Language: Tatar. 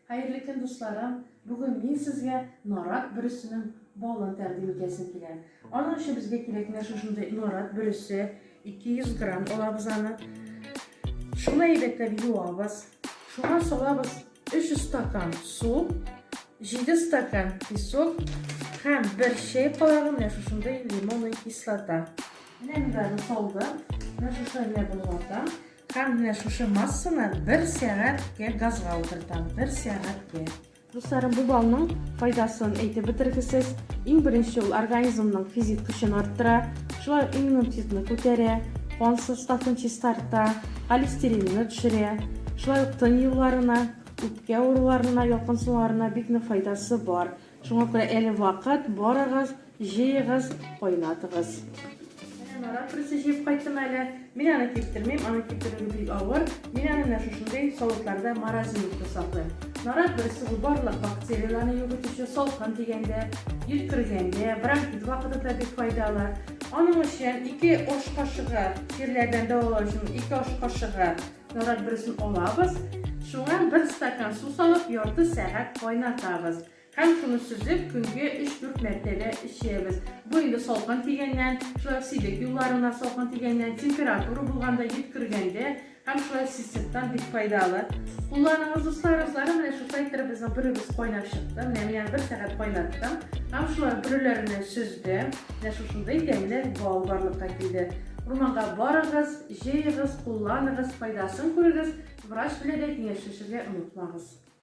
Хәерле көн, дусларым! Бүген мин сезгә нарат бөресенең балын тәкъдим итәсем килә. Аның өчен безгә кирәк менә шушындый нарат бөресе, 200 грамм алабыз аны. Шуны әйбәтләп юабыз. Шуңа салабыз 3 стакан су, 7 стакан песок һәм бер чәй калагы менә шушындый лимонный кислота. Менә мин аны салдым. Менә шушы менә болгатам. Һәм менә шушы массаны бер сәгатькә газга утыртам. Бер сәгатькә. Дусларым, бу балның файдасын әйтеп бетергесез. Иң беренче ул организмның физик көчен арттыра, шулай ук иммунитетны күтәрә, кан составын чистарта, холестеринны төшерә, шулай ук тын юлларына, үпкә авыруларына, ялкынсынуларына бик нык файдасы бар. Шуңа күрә әле вакыт, барыгыз, җыегыз, кайнатыгыз. Менә нарат бөресе җыеп кайттым әле. Мин аны киптермим, аны киптерү бик авыр. Мин аны менә шушындый савытларда морозилкада саклыйм. Нарат бөресе ул барлык бактерияләрне юк итүче, салкын тигәндә, йөткергәндә, бронхит вакытында бик файдалы. Аның өчен 2 аш кашыгы, чирләрдән дәвалау өчен 2 аш кашыгы нарат бөресен алабыз. Шуңа бер стакан су салып, ярты сәгать кайнатабыз. Һәм шуны сөзеп, көнгә өч-дүрт мәртәбә эчәбез. Бу инде салкын тигәннән, шулай ук сидек юлларына салкын тигәннән, температура булганда, йөткергәндә һәм шулай ук циститтан бик файдалы. Кулланыгыз, дуслар, дусларым, менә шушылай иттереп безнең бөребез кайнап чыкты. Менә мин аны бер сәгать кайнаттым. Һәм шулай ук бөреләреннән сөздем. Менә шушындый тәмле бал барлыкка килде. Урманга барыгыз, җыегыз, кулланыгыз, файдасын күрегез, врач белән дә киңәшләшергә онытмагыз.